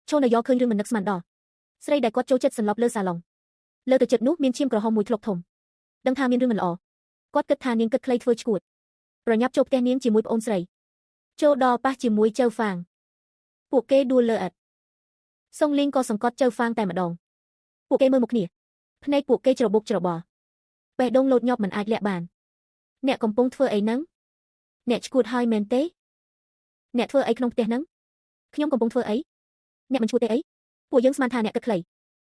ឈូនៅយ៉ឃើញរឿងមិននឹកស្មានដល់ស្រីដែលគាត់ចូលចិត្តសន្លប់លើសាឡុងលើទឹកចិត្តនោះមានឈាមក្រហមមួយធ្លុកធំដឹងថាមានរឿងមិនល្អគាត់គិតថានាងគិតខ្លីធ្វើឈួតប្រញាប់ចូលផ្ទះនាងជាមួយប្អូនស្រីចូលដល់ប៉ះជាមួយចៅហ្វាងពួកគេដួលលើឥដ្ឋសុងលីងក៏សង្កត់ចៅហ្វាងតែម្ដងពួកគេមើលមុខគ្នាភ្នែកពួកគេច្របូកច្របល់បេះដូងលោតញាប់មិនអាចលាក់បានអ្នកកំពុងធ្វើអីហ្នឹងអ្នកឈួតហើយមែនទេអ្នកធ្វើអីក្នុងផ្ទះហ្នឹងខ្ញុំកំពុងធ្វើអីអ្នកមិនឈួតទេអីពួកយើងស្មានថាអ្នកគិតខ្លី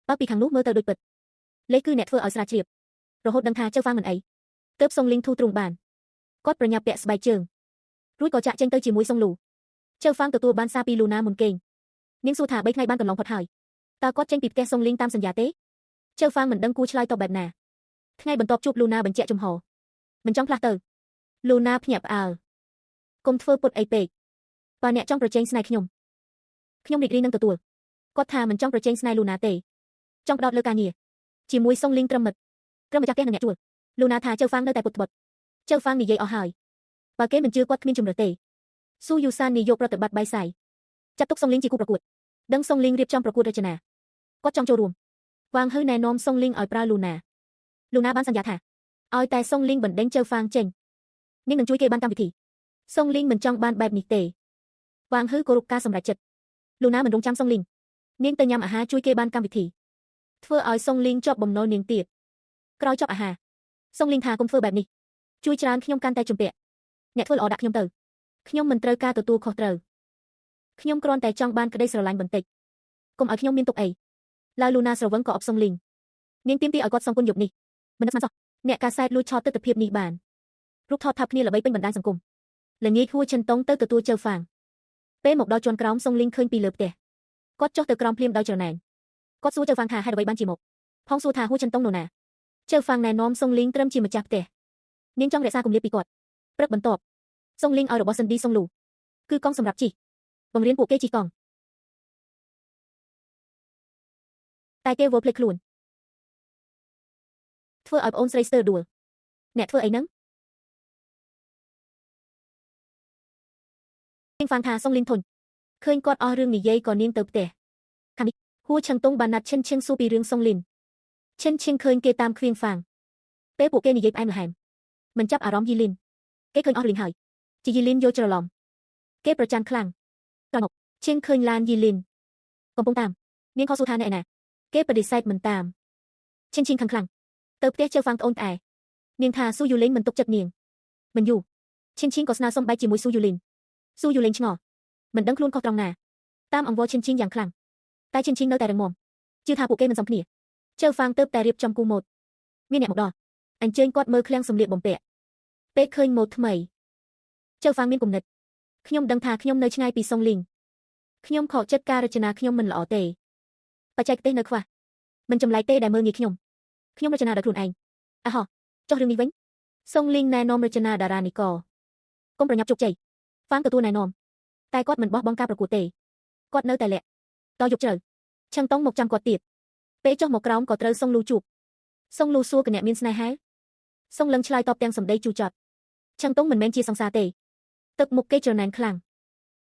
បើពីខាងនោះមើលទៅដូចពិតលេខគឺអ្នកធ្វើឲ្យស្រាវជ្រាបរហូតដឹងថាចៅហ្វាងមិនអីទើបសុងលីងធូរទ្រូងបានគាត់ប្រញាប់ពាក់ស្បែកជើងរួចក៏ចាក់ចេញទៅជាមួយសុងលូចៅហ្វាងទទួលបានសារពីលូណាមុនគេងនាងសួរថា3ថ្ងៃបានកន្លងផុតហើយតើគាត់ចេញពីផ្ទះសុងលីងតាមសន្យាទេចៅហ្វាងមិនដឹងគួរឆ្លើយតបបែបណាថ្ងៃបន្ទាប់ជួបលូណាបញ្ជាក់ចំហមិនចង់ផ្លាស់ទៅលូណាភ្ញាក់ផ្អើលកុំធ្វើពុតអីពេកបើអ្នកចង់ប្រជែងស្នេហ៍ខ្ញុំខ្ញុំរីករាយនឹងទទួលគាត់ថាមិនចង់ប្រជែងស្នេហ៍លូណាទេចង់ផ្ដោតលើការងារជាមួយសុងលីងត្រឹមមិត្តត្រឹមម្ចាស់ផ្ទះនិងអ្នកជួលលូណាថាចៅហ្វាងនៅតែពុតត្បុតចៅហ្វាងនិយាយអស់ហើយបើគេមិនជឿគាត់គ្មានជំរឿទេស៊ូយូសាននាយកប្រតិបត្តិបៃសៃចាត់ទុកសុងលីងជាគូប្រកួតដឹងសុងលីងរៀបចំប្រកួតរចនាគាត់ចង់ចូលរួមវ៉ាងហ៊ឺណែនាំសុងលីងឲ្យប្រើលូណាលូណាបានសន្យាថាឲ្យតែសុងលីងបណ្ដេញចៅហ្វាងចេញនាងនឹងជួយគេបានកម្មវិធីសុងលីងមិនចង់បានបែបនេះទេវ៉ាងហ៊ឺគោរពការសម្រេចចិត្តលូណាមិនរងចាំសុងលីងនាងទៅញ៉ាំអាហារជួយគេបានកម្មវិធីធ្វើឲ្យសុងលីងជាប់បំណុលនាងទៀតក្រោយចប់អាហារសុងលីងថាកុំធ្វើបែបនេះជួយច្រើនខ្ញុំកាន់តែជំពាក់អ្នកធ្វើល្អដាក់ខ្ញុំទៅខ្ញុំមិនត្រូវការទទួលខុសត្រូវខ្ញុំគ្រាន់តែចង់បានក្តីស្រឡាញ់បន្តិចកុំឲ្យខ្ញុំមានទុកអីឡើយលូណាស្រវឹងក៏អបសុងលីងនាងទាមទារឲ្យគាត់សងគុណយប់នេះមិននឹកស្មានសោះអ្នកកាសែតលួចឆតទិដ្ឋភាពនេះបានរូបថតថប់គ្នាល្បីពេញបណ្ដាញសង្គមល្ងាចហួឈិនតុងទៅទទួលចៅហ្វាងពេលមកដល់ជាន់ក្រោមសុងលីងឃើញពីលើផ្ទះគាត់ចុះទៅក្រោមភ្លាមដោយច្រណែនគាត់សួរចៅហ្វាងថាហេតុអ្វីបានជាមកផងសួរថាហួឈិនតុងនរណាចៅហ្វាងណែនាំសុងលីងត្រឹមជាម្ចាស់ផ្ទះនាងចង់រក្សាគម្លាតពីគាត់ព្រឹកបន្ទាប់សុងលីងឲ្យរបស់សិនឌីសុងលូគឺកង់សម្រាប់ជិះបង្រៀនពួកគេជិះកង់តែគេវល់ភ្លេចខ្លួនធ្វើឲ្យប្អូនស្រីស្ទើរដួលអ្នកធ្វើអីហ្នឹងនាងហ្វាងថាសុងលីងធុញឃើញគាត់អស់រឿងនិយាយក៏នាងទៅផ្ទះខាងនេះហួឆឹងតុងបានណាត់ឈិនឈៀងសួរពីរឿងសុងលីនឈិនឈៀងឃើញគេតាមគ្វៀងហ្វាងពេលពួកគេនិយាយផ្អែមល្ហែមមិនចាប់អារម្មណ៍យីលីនគេឃើញអស់លីងហើយជាយីលីនយល់ច្រឡំគេប្រច័នខ្លាំងក្រោយមកឈៀងឃើញឡានយីលីនកំពុងតាមនាងខកសួរថាអ្នកឯណាគេបដិសេធមិនតាមឈិនឈៀងខឹងខ្លាំងទៅផ្ទះជើហ្វាងត្អូនត្អែនាងថាស៊ូយូលីនមិនទុកចិត្តនាងមិនយូរឈិនឈៀងក៏ស្នើសុំបែកជាមួយស៊ូយូលីនស៊ូយូលីនឆ្ងល់មិនដឹងខ្លួនខុសត្រង់ណាតាមអង្វរឈិនឈៀងយ៉ាងខ្លាំងតែឈិនឈៀងនៅតែរឹងមាំជឿថាពួកគេមិនសមគ្នាជើហ្វាងទៅតែរៀបចំគូម៉ូតមានអ្នកមកដល់អញ្ជើញគាត់មើលឃ្លាំងសម្លៀកបំពាក់ពេលឃើញម៉ូតថ្មីជើហ្វាងមានគំនិតខ្ញុំដឹងថាខ្ញុំនៅឆ្ងាយពីសុងលីងខ្ញុំខកចិត្តការរចនាខ្ញុំមិនល្អទេបច្ចេកទេសនៅខ្វះមិនចម្លែកទេដែលមើលងាយខ្ញុំខ្ញុំរចនាដោយខ្លួនឯងអះហោះចុះរឿងនេះវិញសុងលីងណែនាំរចនាតារានិករកុំប្រញាប់ជោគជ័យហ្វាងទទួលណែនាំតែគាត់មិនបោះបង់ការប្រកួតទេគាត់នៅតែលាក់តយប់ជ្រៅឆឹងតុងមកចាំគាត់ទៀតពេលចុះមកក្រោមក៏ត្រូវសុងលូជួបសុងលូសួរគណៈមានស្នេហាសុងលឹងឆ្លើយតបទាំងសម្ដីជូរចត់ឆឹងតុងមិនមែនជាសង្សារទេទឹកមុខគេច្រណែនខ្លាំង